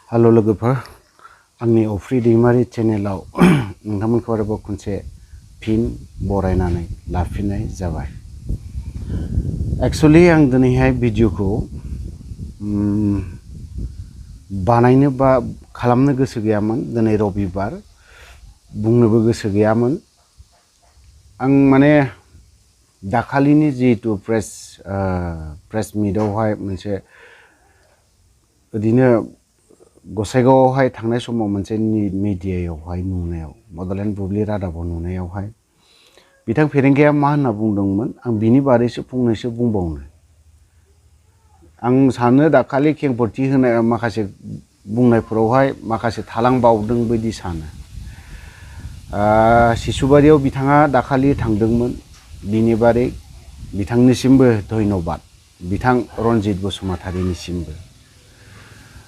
Hello लोगोफोर आंनि अफ्रि दैमारि चेनेलाव नोंथांमोनखौ आरोबाव खनसे फिन बरायनानै लाफिननाय जाबाय। एक्चुअली आं दिनैहाय भिडिअखौ बानायनो बा खालामनो गोसो गैयामोन। दिनै रबिबार बुंनोबो गोसो गैयामोन। आं माने दाखालिनि जिहेतु प्रेस मिटआवहाय मोनसे ओरैनो गसाइगावआवहाय थांनाय समाव मोनसे मिडियायावहाय नुनायाव बड'लेण्ड बुब्लि रादाबाव नुनायावहाय बिथां फेरेंगाया मा होनना बुंदोंमोन आं बिनि बारैसो फंनैसो बुंबावनो। आं सानो दाखालि खेंफोरथि होनाय माखासे बुंनायफोरावहाय माखासे थालांबावदों बायदि सानो। सिसुबारियाव बिथाङा दाखालि थांदोंमोन, बिनि बारै बिथांनिसिमबो धन्यबाद, बिथां रनजित बसुमतारीनिसिमबो।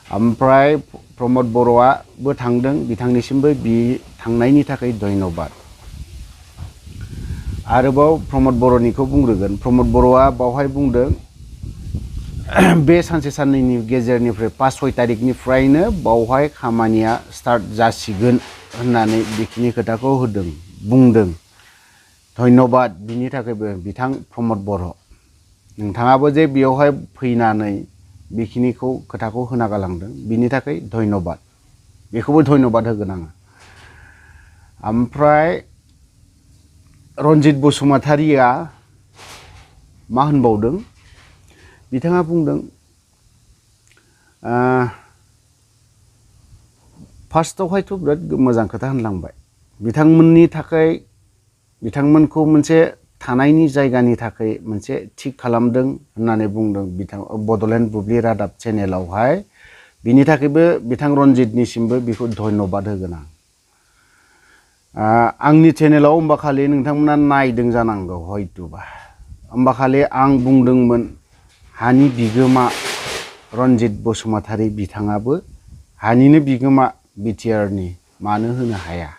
ओमफ्राय प्रमद बर'आबो थांदों, बिथांनिसिमबो बि थांनायनि थाखाय धन्यबाद। आरोबाव प्रमद बर'निखौ बुंग्रोगोन। प्रमद बर'आ बावहाय बुंदों बे सानसे साननैनि गेजेरनिफ्राय 5-6 तारिखनिफ्रायनो बावहाय खामानिया स्टार्ट जासिगोन होननानै बेखिनि खोथाखौ बुंदों। धन्यबाद बिनि थाखायबो बिथां प्रमद बर'। नोंथाङाबो जे बेयावहाय फैनानै बेखिनिखौ खोथाखौ होना गालांदों बिनि थाखाय धन्यबाद, बेखौबो धन्यबाद होगोन आङो। ओमफ्राय रनजित बसुमतारीया मा होनबावदों, बिथाङा बुंदों फार्स्टआवहायथ' बिराद मोजां खोथा होनलांबाय। बिथांमोननि थाखाय बिथांमोनखौ मोनसे थानायनि जायगानि थाखाय मोनसे थिग खालामदों होननानै बुंदों बिथां बड'लेण्ड बुब्लि रादाब चेनेलावहाय। बिनि थाखायबो बिथां रनजितनिसिमबो बेखौ धन्यबाद होगोन आं। आंनि चेनेलाव होमबा खालि नोंथांमोना नायदों जानांगौ हयतुबा। होमबा खालि आं बुंदोंमोन हानि बिगोमा रनजित बसुमतारी बिथाङाबो हानिनो बिगोमा बिटिआरनि, मानो होनो हाया।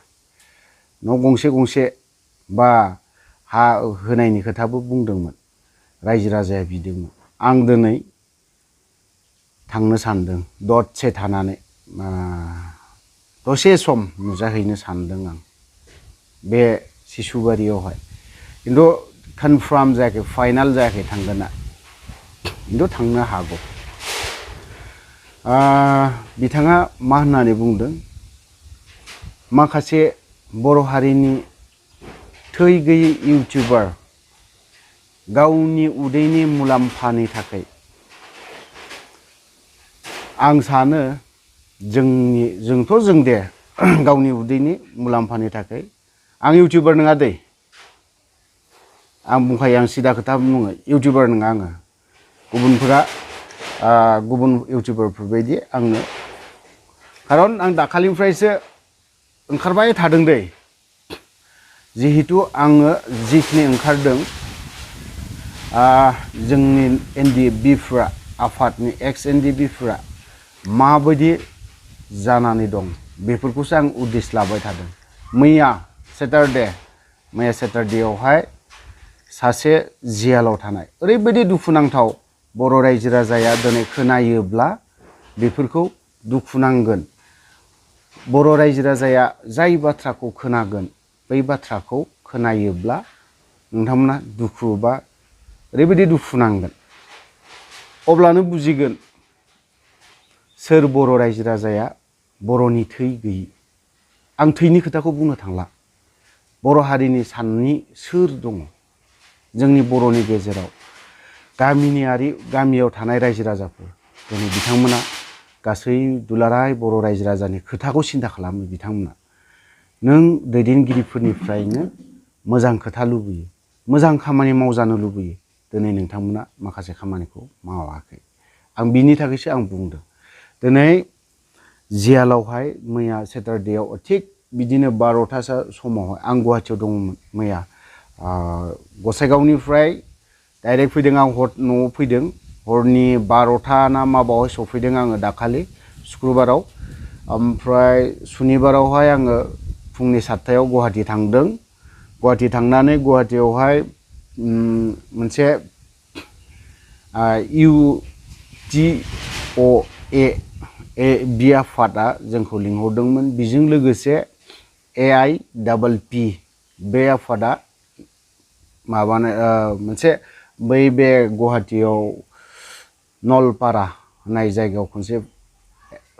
न' गंसे गंसे बा हा होनायनि खोथाबो बुंदोंमोन, रायजो राजाया बिदोंमोन। आं दिनै थांनो सानदों, दसे थानानै दसे सम नुजाहैनो सानदों आं बे सिसुबारियावहाय। खिन्थु कनफार्म जायाखै, फाइनाल जायाखै थांगोना, खिन्थु थांनो हागौ। बिथाङा मा होननानै बुंदों, माखासे बर' हारिनि थै गैयै इउटिउबार गावनि उदैनि मुलाम्फानि थाखाय, आं सानो जों दे गावनि उदैनि मुलाम्फानि थाखाय। आं इउटिउबार नङा दै, आं बुंखायो, आं सिदा खोथा बुङो, इउटिउबार नङा आङो। गुबुनफोरा गुबुन इउटिउबारफोरबायदि आंनो, खारन आं दाखालिनिफ्रायसो ओंखारबाय थादों दै। जिहेतु आङो जिखिनि ओंखारदों जोंनि एनडिएफबिफ्रा, आफादनि एक्स एनडिएफबिफ्रा माबायदि जानानै दं बेफोरखौसो आं उदिस लाबाय थादों। मैया सेटारडेआवहाय सासे जियालाव थानाय ओरैबायदि दुखुनांथाव बर' रायजो राजाया दिनै खोनायोब्ला बेफोरखौ दुखु नांगोन। बर' रायजो राजाया जाय बाथ्राखौ खोनागोन बै बाथ्राखौ खोनायोब्ला नोंथांमोना दुखु बा ओरैबायदि दुखु नांगोन, अब्लानो बुजिगोन सोर बर' रायजो राजाया बर'नि थै गैयि। आं थैनि खोथाखौ बुंनो थांला, बर' हारिनि साननि सोर दङ जोंनि बर'नि गेजेराव। गामियाव थानाय रायजो राजाफोर दिनै बिथांमोना गासै दुलाराय बर' रायजो राजानि खोथाखौ सिन्था खालामो। बिथांमोना नों दैदेनगिरिफोरनिफ्रायनो मोजां खोथा लुबैयो, मोजां खामानि मावजानो लुबैयो। दिनै नोंथांमोना माखासे खामानिखौ मावाखै। आं बिनि थाखायसो आं बुंदों। दिनै जियालावहाय मैया सेटारडेआव थिग बिदिनो 12ता समावहाय आं गुवाहाटियाव दङमोन। मैया गसाइगावनिफ्राय डाइरेक्ट फैदों आं, न'आव फैदों हरनि 12ता ना माबावहाय सफैदों आङो दाखालि सुक्रुबाराव। ओमफ्राय सुनिबारावहाय आङो फुंनि 7टायाव गुवाहाटि थांदों। गुवाहाटि थांनानै गुवाहाटियावहाय मोनसे UTOA बि आफादा जोंखौ लिंहरदोंमोन। बेजों लोगोसे AIPP बे आफादा माबानो मोनसे बे गुवाहाटीयाव नलपारा होननाय जायगायाव खनसे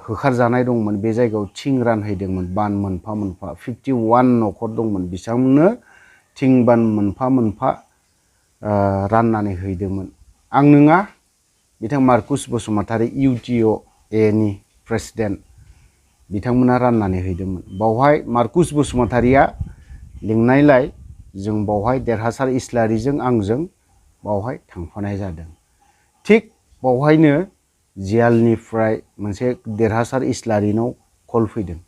होखारजानाय दंमोन। बे जायगायाव थिं रानहैदोंमोन बान मोनफा मोनफा 51 न'खर दंमोन। बिथांमोननो थिं बान मोनफा मोनफा राननानै हैदोंमोन। आं नङा, बिथां मार्कुस बसुमतारी UTOA नि प्रेसिडेन्ट, बिथांमोना राननानै हैदोंमोन। बावहाय मार्कुस बसुमतारीया लिंनायलाय जों बावहाय देरहासार इस्लारिजों आंजों बावहाय थांफानाय जादों। थिग बावहायनो जियालनिफ्राय मोनसे देरहासार इस्लारिनाव कल फैदों।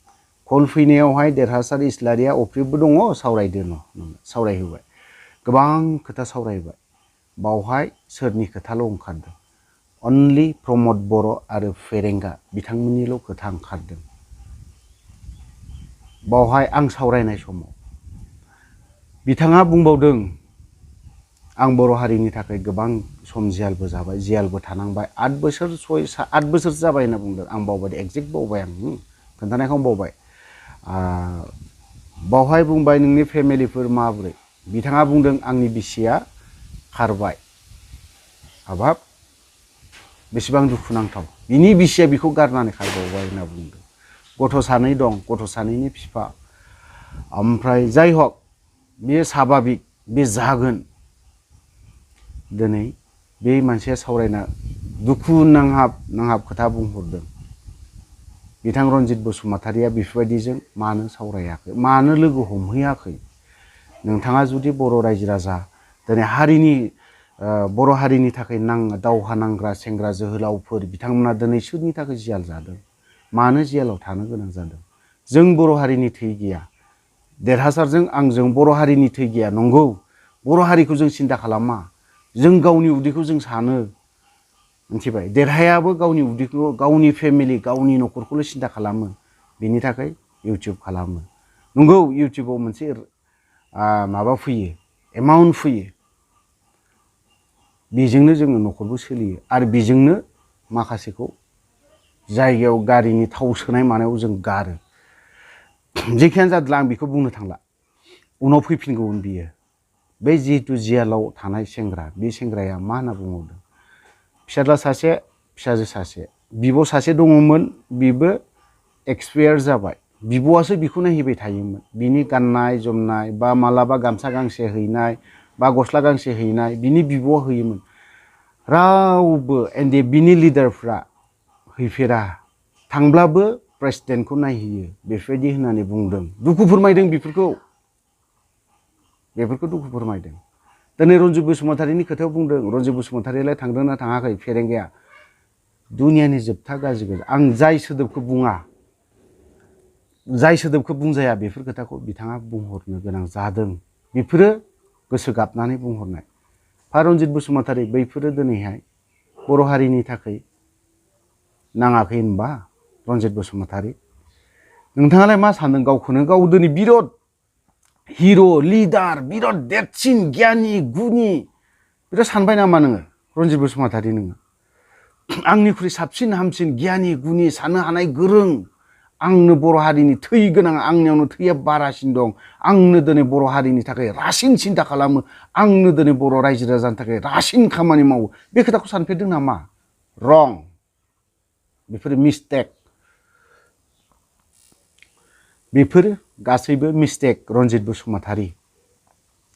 कल फैनायावहाय देरहासार इस्लारिया अफ्रिबो दङ, सावरायहोबाय, गोबां खोथा सावरायबाय। बावहाय सोरनि खोथाल' ओंखारदों? अनलि प्रमद बर' आरो फेरेंगा बिथांमोननिल' खोथा ओंखारदों। बावहाय आं सावरायनाय समाव बिथाङा बुंबावदों, आं बर' हारिनि थाखाय गोबां सम जियालबो जाबाय, जियालबो थानांबाय, 8 बोसोर जाबाय होनना बुंदों। आं बावबाय, एक्जेक्ट बावबाय, आं खोन्थानायखौ बावबाय। बावहाय बुंबाय नोंनि फेमिलिफोर माबोरै? बिथाङा बुंदों आंनि बिसिया खारबाय। हाबाब, बेसेबां दुखुनांथाव, बिनि बिसिया बिखौ गारनानै खारबावबाय होनना बुंदों। गथ' 2 दं, गथ' 2नि बिफा। ओमफ्राय जाय हक, बेयो स्वाभाबिक, बे जागोन। दिनै बे मानसिया सावरायना दुखु नांहाब खोथा बुंहरदों। बिथां रनजित बसुमतारीया बेफोरबायदिजों मानो सावरायाखै, मानो लोगो हमहैयाखै? नोंथाङा जुदि बर' रायजो राजा, दिनै बर' हारिनि थाखाय दावहा नांग्रा सेंग्रा जोहोलावफोर बिथांमोना दिनै सोरनि थाखाय जियाल जादों? मानो जियालाव थानो गोनां जादों? जों बर' हारिनि थै गैया। देरहासारजों आंजों बर' हारिनि थै गैया, नंगौ। बर' हारिखौ जों सिन्था खालामा, जों गावनि उदैखौ जों सानो, मिथिबाय? देरहायाबो गावनि उदैखौ, गावनि फेमिलि, गावनि न'खरखौल' सिन्था खालामो। बिनि थाखाय इउटुब खालामो। नंगौ, इउटुबाव मोनसे माबा फैयो, एमाउन्ट फैयो। बेजोंनो जोङो न'खरबो सोलियो आरो बेजोंनो माखासेखौ जायगायाव गारिनि थाव सोनाय मानायाव जों गारो। जेखियानो जादोला, आं बेखौ बुंनो थांला, उनाव फैफिनगौमोन बियो। बे जिहेतु जियालाव थानाय सेंग्रा, बे सेंग्राया मा होनना बुंहरदों? फिसाज्ला 1, फिसाजो 1, बिब' 1 दङमोन, बिबो एक्सपायार जाबाय। बिब'आसो बिखौ नायहैबाय थायोमोन। बिनि गाननाय जोमनाय बा मालाबा गामसा गांसे हैनाय बा गस्ला गांसे हैनाय बिनि बिब'आ होयोमोन। रावबो बिनि लिडारफ्रा हैफेरा, थांब्लाबो प्रेसिडेन्टखौ नायहैयो, बेफोरबायदि होननानै बुंदों। दुखु फोरमायदों, बेफोरखौ दुखु फोरमायदों। दिनै रनजित बसुमतारीनि खोथायाव बुंदों, रनजित बसुमतारीयालाय थांदोंना थाङाखै? फेरेंगाया दुनियानि जोबथा गाज्रि। आं जाय सोदोबखौ बुङा, जाय सोदोबखौ बुंजाया, बेफोर खोथाखौ बिथाङा बुंहरनो गोनां जादों। बेफोरो गोसो गाबनानै बुंहरनाय। रनजित बसुमतारी, बैफोरो दिनैहाय बर' हारिनि थाखाय नाङाखै होनबा? रनजित बसुमतारी, नोंथाङालाय मा सानदों? गावखौनो गाव दिनै बिराद हिर', लिडार, बिराद देरसिन गियानि गुनि बिराद सानबाय नामा नोङो? रनजित बसुमतारी, नोङो आंनिख्रुइ साबसिन हामसिन गियानि गुनि, साननो हानाय गोरों, आंनो बर' हारिनि थै गोनां, आंनियावनो थैया बारासिन दं, आंनो दिनै बर' हारिनि थाखाय रासिन सिन्था खालामो, आंनो दिनै बर' रायजो राजानि थाखाय रासिन खामानि मावो। बे खोथाखौ सानफेरदों नामा? रं, बेफोरो मिस्टेक, बेफोरो गासैबो मिस्टेक। रनजित बसुमतारी,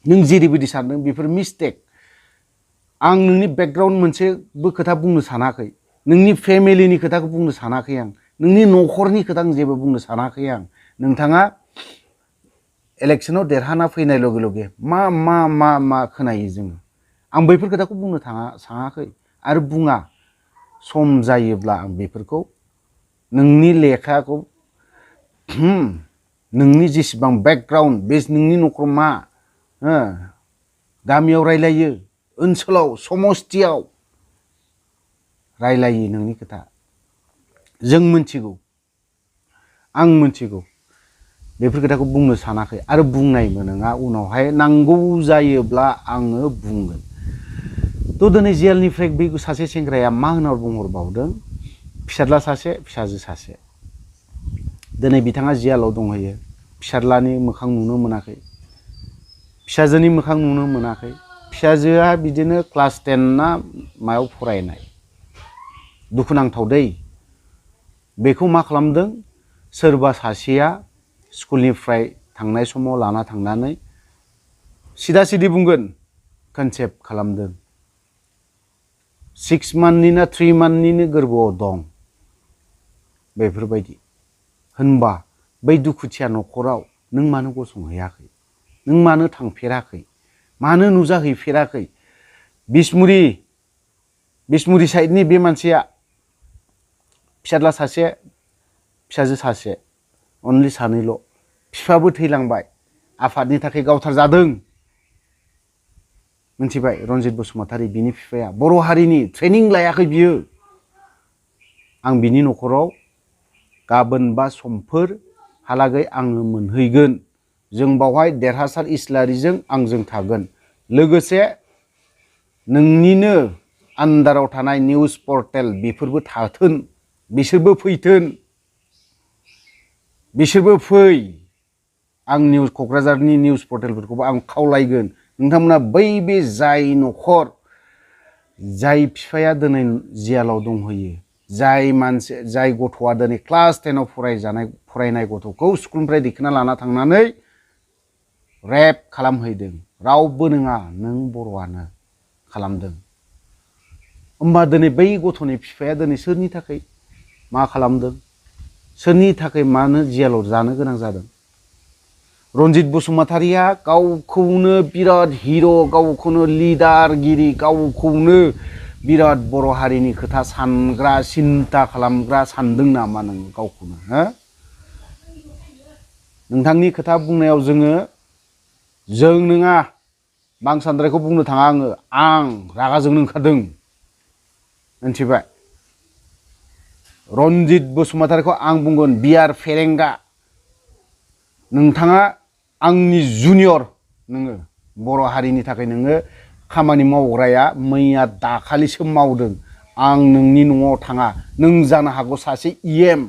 नों जेरैबायदि सानदों बेफोर मिस्टेक। आं नोंनि बेकग्राउन्ड मोनसेबो खोथा बुंनो सानाखै, नोंनि फेमिलिनि खोथाखौ बुंनो सानाखै आं, नोंनि न'खरनि खोथा आं जेबो बुंनो सानाखै आं। नोंथाङा इलेक्सनाव देरहाना फैनाय लगे लगे मा मा मा मा खोनायो जोङो, आं बैफोर खोथाखौ बुंनो सानाखै आरो बुङा। सम जायोब्ला आं बेफोरखौ, नोंनि लेखाखौ, नोंनि जेसेबां बेकग्राउन्ड, बे नोंनि न'खराव मा गामियाव रायलायो, ओनसोलाव, समस्थियाव रायलायो नोंनि खोथा, जों मिथिगौ, आं मिथिगौ। बेफोर खोथाखौ बुंनो सानाखै आरो बुंनायबो नङा। उनावहाय नांगौ जायोब्ला आङो बुंगोन। थ' दिनै जेलनिफ्राय बे सासे सेंग्राया मा होनना बुंहरबावदों? फिसाज्ला सासे फिसाजो सासे दिनै बिथाङा जियालाव दंहैयो फिसाज्लानि मोखां नुनो मोनाखै फिसाजोनि मोखां नुनो मोनाखै फिसाजोआ बिदिनो क्लास 10 ना मायाव फरायनाय दुखुनांथाव दै बेखौ मा खालामदों सोरबा सासेया स्कुलनिफ्राय थांनाय समाव लाना थांनानै सिदा सिदि बुंगोन कनसेप्ट खालामदों 6 मान्थनि ना 3 मान्थनिनो गोरबोआव दं बेफोरबायदि होनबा बै दुखुथिया न'खराव नों मानो गसंहैयाखै नों मानो थांफेराखै मानो नुजाहैफेराखै बिसमुरि साइडनि बे मानसिया फिसाज्ला सासे फिसाजो सासे अनलि सानैल' बिफाबो थैलांबाय आफादनि थाखाय गावथार जादों मिथिबाय रनजित बसुमतारी बिनि बिफाया बर' हारिनि ट्रेनिं लायाखै बियो आं बिनि न'खराव गाबोन बा समफोर हालागै आङो मोनहैगोन जों बावहाय देरहासार इस्लारिजों आंजों थागोन लोगोसे नोंनिनो आन्दाराव थानाय निउस पर्टेल बेफोरबो थाथोन बिसोरबो फैथोन बिसोरबो फै आं निउस क'क्राझारनि निउस पर्टेलफोरखौबो आं खावलायगोन नोंथांमोना बै बे जाय न'खर जाय बिफाया दिनै जियालाव दंहैयो जाय गथ'आ दिनै क्लास 10 आव फरायनाय गथ'खौ स्कुलनिफ्राय दैखोना लाना थांनानै रेप खालामहैदों रावबो नङा नों बर'आनो खालामदों होमबा दिनै बै गथ'नि बिफाया दिनै सोरनि थाखाय मा खालामदों सोरनि थाखाय मानो जियालाव जानो गोनां जादों रनजित बसुमतारीया गावखौनो बिराद हिर' गावखौनो लिडारगिरि गावखौनो बिराद बर' हारिनि खोथा सानग्रा सिन्ता खालामग्रा सानदों नामा नों गावखौनो हो नोंथांनि खोथा बुंनायाव जों नङा बांसान्द्रायखौ बुंनो थाङा आं रागा जोंनो ओंखारदों मिथिबाय रनजित बसुमतारीखौ आं बुंगोन बियार फेरेंगा नोंथाङा आंनि जुनियर नोङो बर' हारिनि थाखाय नोङो खामानि मावग्राया मैया दाखालिसो मावदों आं नोंनि न'आव थाङा नों जानो हागौ सासे EM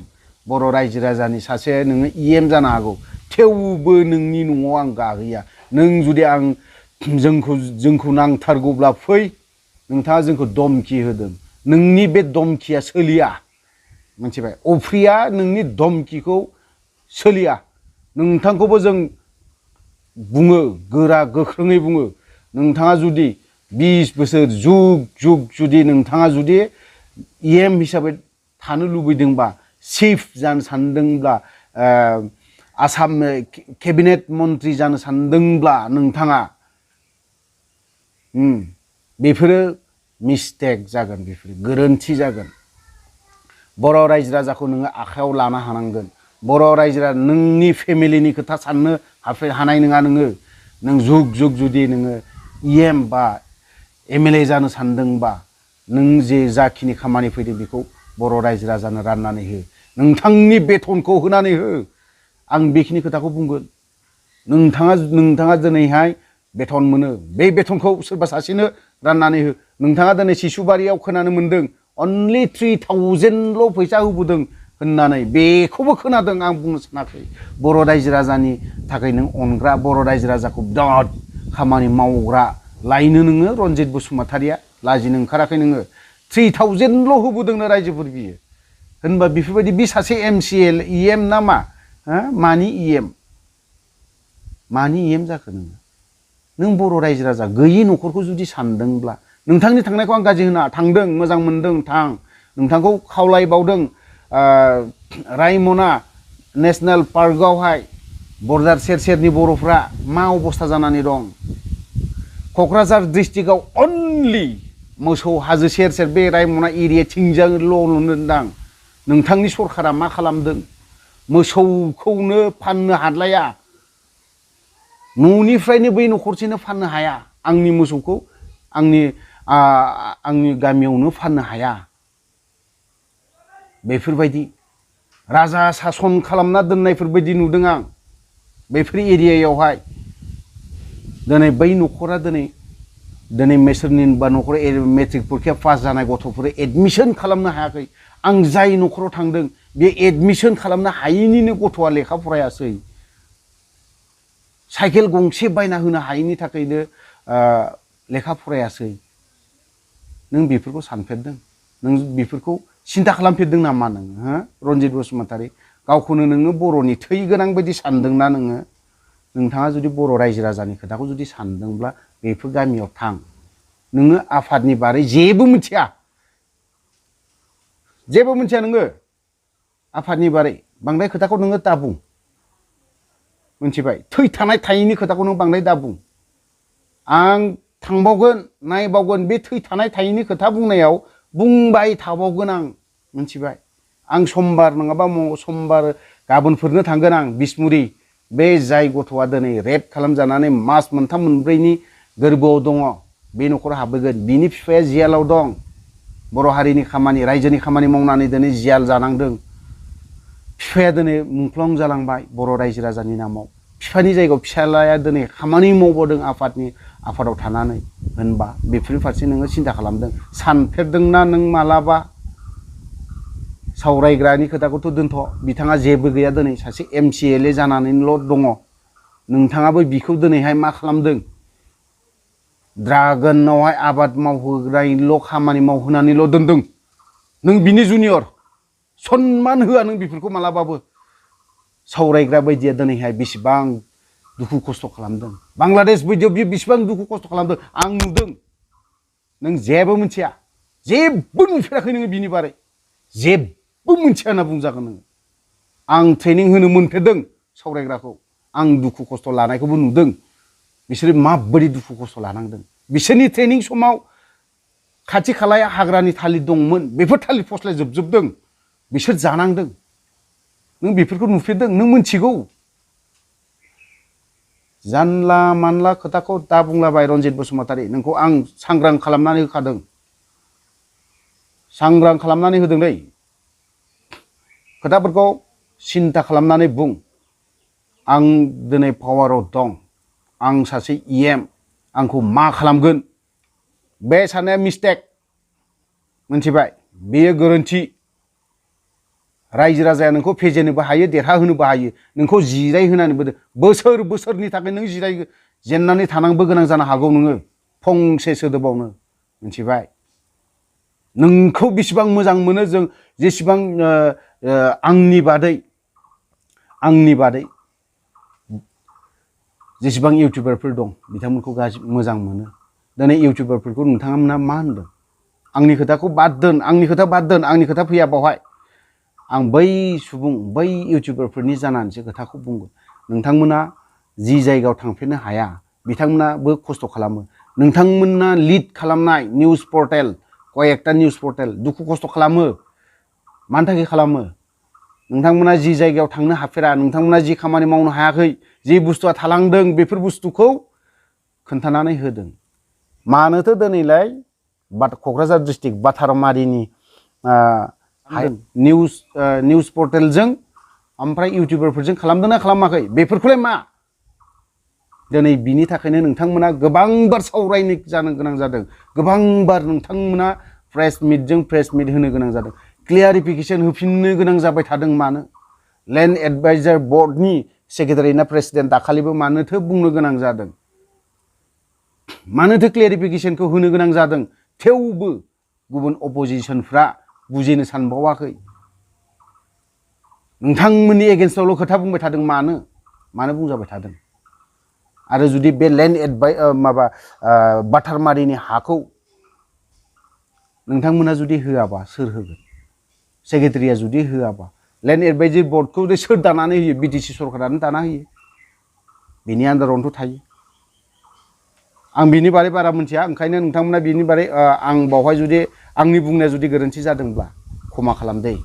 बर' रायजो राजानि सासे नोङो EM जानो हागौ थेवबो नोंनि न'आव आं गाहैया नों जुदि आं जोंखौ नांथारगौब्ला फै नोंथाङा जोंखौ धमकी होदों नोंनि बे धमकीया सोलिया मिथिबाय अफ्रिया नोंनि धमकीखौ सोलिया नोंथांखौबो जों बुङो गोरा गोख्रोङै बुङो नोंथाङा जुदि 20 बोसोर जुग जुदि नोंथाङा जुदि EM हिसाबै थानो लुबैदोंबा चिफ जानो सानदोंब्ला आसाम केबिनेट मन्त्रि जानो सानदोंब्ला नोंथाङा बेफोरो मिस्टेक जागोन बेफोरो गोरोन्थि जागोन बर' रायजो राजाखौ नोङो आखायाव लानो हानांगोन बर' रायजो राजा नोंनि फेमिलिनि खोथा साननो हानाय नङा नों जुग जुदि नोङो EM बा MLA जानो सानदोंबा नों जाखिनि खामानि फैदों बेखौ बर' रायजो राजानो राननानै हो नोंथांनि बेथनखौ होनानै हो आं बेखिनि खोथाखौ बुंगोन नोंथाङा दिनैहाय बेथन मोनो बे बेथनखौ सोरबा सासेनो राननानै हो नोंथाङा दिनै सिसुबारियाव खोनानो मोनदों अनलि 3000ल' फैसा होबोदों होननानै बेखौबो खोनादों आं बुंनो सानाखै बर' रायजो राजानि थाखाय नों अनग्रा बर' रायजो राजाखौ बिराद खामानि मावग्रा लायनो नोङो रनजित बसुमतारीया लाजिनो ओंखाराखै नोङो 3000ल' होबोदोंनो रायजोफोर बियो होनबा बेफोरबायदि बे सासे MCL EM ना मा मानि EM जाखो नों बर' रायजो राजा गैयि न'खरखौ जुदि सानदोंब्ला नोंथांनि थांनायखौ आं गाज्रि होना थांदों मोजां मोनदों थां नोंथांखौ खावलायबावदों रायमना नेशनेल पार्कआवहाय बर्डार सेरनि बर'फ्रा मा अबस्था जानानै दं क'क्राझार डिस्ट्रिक्टआव अनलि मोसौ हाजो सेर बे रायमना एरिया थिंजाल' नुनोदां नोंथांनि सरकारा मा खालामदों मोसौखौनो फाननो हादलाया न'निफ्रायनो बै न'खरसेनो फाननो हाया आंनि मोसौखौ आंनि गामियावनो फाननो हाया बेफोरबायदि राजा सासन खालामना दोननायफोरबायदि नुदों आं बेफोर एरियायावहाय दिनै बै न'खरा दिनै दिनै सोरनिबा न'खराव मेट्रिक परिखा पास जानाय गथ'फोर एडमिसन खालामनो हायाखै आं जाय न'खराव थांदों बे एडमिसन खालामनो हायैनिनो गथ'आ लेखा फरायासै साइकेल गंसे बायना होनो हायैनि थाखायनो लेखा फरायासै नों बेफोरखौ सानफेरदों नों बेफोरखौ सिन्था खालामफेरदों नामा नों हो रन्जित बसुमतारी गावखौनो नोङो बर'नि थै गोनां बायदि सानदोंना नोङो नोंथाङा जुदि बर' रायजो राजानि खोथाखौ जुदि सानदोंब्ला बेफोर गामियाव थां नोङो आफादनि बारै जेबो मिथिया नोङो आफादनि बारै बांद्राय खोथाखौ नोङो दाबुं मिथिबाय थै थानाय थायैनि खोथाखौ नों बांद्राय दाबुं आं थांबावगोन नायबावगोन बे थै थानाय थायैनि खोथा बुंनायाव बुंबाय थाबावगोन आं मिथिबाय आं समबार नङाबा समबार गाबोनफोरनो थांगोन आं बिसमुरि बे जाय गथ'आ दिनै रेप खालामजानानै मास मोनथाम मोनब्रैनि गोरबोआव दङ बे न'खराव हाबबोगोन बिनि बिफाया जियालाव दं बर' हारिनि खामानि रायजोनि खामानि मावनानै दिनै जियाल जानांदों बिफाया दिनै मुंख्लं जालांबाय बर' रायजो राजानि नामाव बिफानि जायगायाव फिसालाया दिनै खामानि मावबोदों आफादाव थानानै होनबा बेफोरनि फारसे नोङो सिन्था खालामदों सानफेरदोंना नों मालाबा सावरायग्रानि खोथाखौथ' दोनथ' बिथाङा जेबो गैया दिनै सासे MCLA जानानैल' दङ नोंथाङाबो बिखौ दिनैहाय मा खालामदों ड्रागनावहाय आबाद मावहोनायल' खामानि मावहोनानैल' दोनदों नों बिनि जुनियर सनमान होआ नों बेफोरखौ मालाबाबो सावरायग्रा बायदिया दिनैहाय बेसेबां दुखु खस्थ' खालामदों बांलादेश बायदियाव बियो बेसेबां दुखु खस्थ' खालामदों आं नुदों नों जेबो मिथिया जेबो नुफेराखै नोङो बिनि बारै जेबो मिथिया होनना बुंजागोन नोङो आं ट्रेनिं होनो मोनफेरदों सावरायग्राखौ आं दुखु खस्थ' लानायखौबो नुदों बिसोरो माबोरै दुखु खस्थ' लानांदों बिसोरनि ट्रेनिं समाव खाथि खालाया हाग्रानि थालिर दंमोन बेफोर थालिर फस्लाया जोबजोबदों बिसोर जानांदों नों बेफोरखौ नुफेरदों नों मिथिगौ जानला मानला खोथाखौ दा बुंलाबाय रन्जित बसुमतारी नोंखौ आं सांग्रां खालामनानै होखादों सांग्रां खालामनानै होदों दै खोथाफोरखौ सिन्था खालामनानै बुं आं दिनै पावाराव दं आं सासे EM आंखौ मा खालामगोन बे साननाया मिस्टेक मिथिबाय बेयो गोरोन्थि रायजो राजाया नोंखौ फेजेननोबो हायो देरहाहोनोबो हायो नोंखौ जिरायहोनानैबो बोसोरनि थाखाय नों जिराय जेननानै थानांबो गोनां जानो हागौ नोङो फंसे सोदोबावनो मिथिबाय नोंखौ बेसेबां मोजां मोनो जों जेसेबां आंनि बादै जेसेबां इउटिउबारफोर दं बिथांमोनखौ मोजां मोनो दिनै इउटिउबारफोरखौ नोंथांमोना मा होनदों आंनि खोथाखौ बाद दोन आंनि खोथा फैया बावहाय आं बै इउटिउबारफोरनि जानानैसो खोथाखौ बुंगोन नोंथांमोना जि जायगायाव थांफेरनो हाया बिथांमोनाबो खस्थ' खालामो नोंथांमोना लिड खालामनाय निउस पर्टेल कयेकटा निउस पर्टेल दुखु खस्थ' खालामो मानि थाखाय खालामो नोंथांमोना जि जायगायाव थांनो हाफेरा नोंथांमोना जि खामानि मावनो हायाखै जि बुस्थुआ थालांदों बेफोर बुस्थुखौ खोन्थानानै होदों मानोथो दिनैलाय क'क्राझार डिस्ट्रिक्ट बाथारमारिनि निउस पर्टेलजों ओमफ्राय इउटिउबारफोरजों खालामदोंना खालामाखै बेफोरखौलाय मा दिनै बिनि थाखायनो नोंथांमोना गोबांबार सावरायनो जानो गोनां जादों गोबांबार नोंथांमोना प्रेस मिट होनो गोनां जादों क्लियारिफिकेसन होफिननो गोनां जाबाय थादों मानो लेन्ड एडभाइजार बर्डनि सेक्रेटारि ना प्रेसिडेन्ट दाखालिबो मानोथो बुंनो गोनां जादों मानोथो क्लियारिफिकेसनखौ होनो गोनां जादों थेवबो गुबुन अपोजिसनफ्रा बुजिनो सानबावाखै नोंथांमोननि एगेन्स्टआवल' खोथा बुंबाय थादों मानो बुंजाबाय थादों आरो जुदि बे लेन्ड बाथारमारिनि हाखौ नोंथांमोना जुदि होआबा सोर होगोन सेक्रेटारिया जुदि होआबा लेन्ड एडभाइजरि बर्डखौ सोर दानानै होयो BTC सरकारानो दाना होयो बेनि आन्दारावनोथ' थायो आं बिनि बारै बारा मिथिया ओंखायनो नोंथांमोना बिनि बारै आं बावहाय जुदि आंनि बुंनाया जुदि गोरोन्थि जादोंब्ला क्षमा खालामदै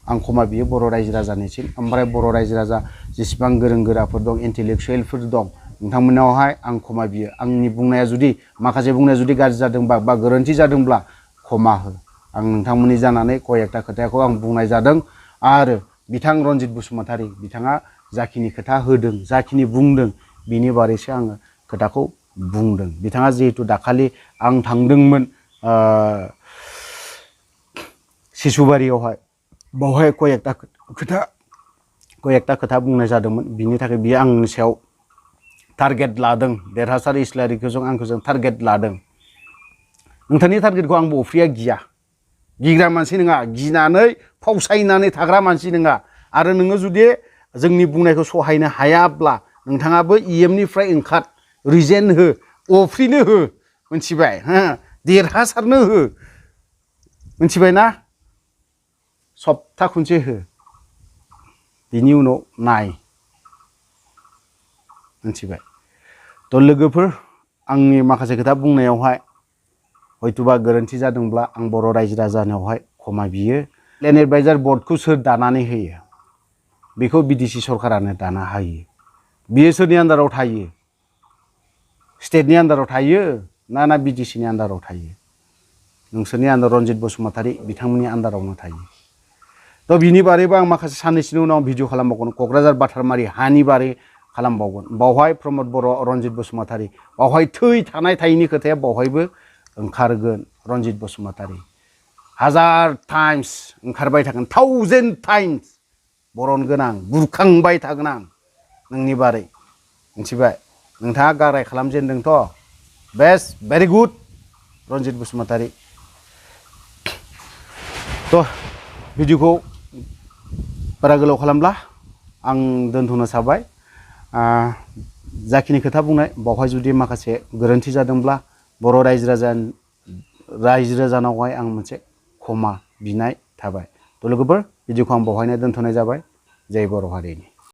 आं क्षमा बियो बर' रायजो राजानिसिम ओमफ्राय बर' रायजो राजा जेसेबां गोरों गोराफोर दं इन्टेलेक्सुयेलफोर दं नोंथांमोनावहाय आं क्षमा बियो आंनि बुंनाया जुदि माखासे बुंनाया जुदि गाज्रि जादोंबा बा गोरोन्थि जादोंब्ला क्षमा हो आं नोंथांमोननि जानानै कयेकटा खोथाखौ आं बुंनाय जादों आरो बिथां रन्जित बसुमतारी बिथाङा जाखिनि खोथा होदों जाखिनि बुंदों बिनि बारैसो आङो खोथाखौ बुंदों बिथाङा जिहेतु दाखालि आं थांदोंमोन सिसुबारियावहाय बावहाय कयेकटा खोथा बुंनाय जादोंमोन बिनि थाखाय बियो आंनि सायाव टारगेट लादों देरहासार इस्लारिखौ जों टारगेट लादों नोंथांनि टारगेटखौ आंबो अफ्रिया गिया गिग्रा मानसि नङा गिनानै फावसायनानै थाग्रा मानसि नङा आरो नोङो जुदि जोंनि बुंनायखौ सहायनो हायाब्ला नोंथाङाबो निफ्राय ओंखार रिजेन हो अफ्रिनो हो मिथिबाय हो देरहासारनो हो मिथिबाय ना सप्ता खनसे हो बिनि उनाव नाय मिथिबाय थ' लोगोफोर आंनि माखासे खोथा बुंनायावहाय हयतोबा गोरोन्थि जादोंब्ला आं बर' रायजो राजानियावहाय क्षमा बियो लेन्ड एडभाइजार बर्डखौ सोर दानानै होयो बेखौ बिटिसि सरकारानो दाना होयो बियो सोरनि आन्दाराव थायो स्टेटनि आन्दाराव थायो ना बिटिसिनि आन्दाराव थायो नोंसोरनि आन्दार रनजित बसुमतारी बिथांमोननि आन्दारावनो थायो थ' बिनि बारैबो आं माखासे साननैसोनि उनाव भिडिअ खालामबावगोन क'क्राझार बाथारमारि हानि बारै खालामबावगोन बावहाय प्रमद बर' रनजित बसुमतारी बावहाय थै थानाय थायैनि खोथाया बावहायबो ओंखारगोन रनजित बसुमतारी हाजार टाइम्स ओंखारबाय थागोन 1000 टाइम्स बरन गोनां बुरखांबाय थागोन आं नोंनि बारै मिथिबाय नोंथाङा गाराय खालामजेनदोंथ' best very good Ranjit Basumatary थ' भिडिअखौ बारा गोलाव खालामब्ला आं दोनथ'नो साबाय जाखिनि खोथा बुंनाय बावहाय जुदि माखासे गोरोन्थि जादोंब्ला बर' रायजो राजानावहाय आं मोनसे क्षमा बिनाय थाबाय थ' लोगोफोर भिडिअखौ आं बावहायनो दोनथ'नाय जाबाय जय बर' हारिनि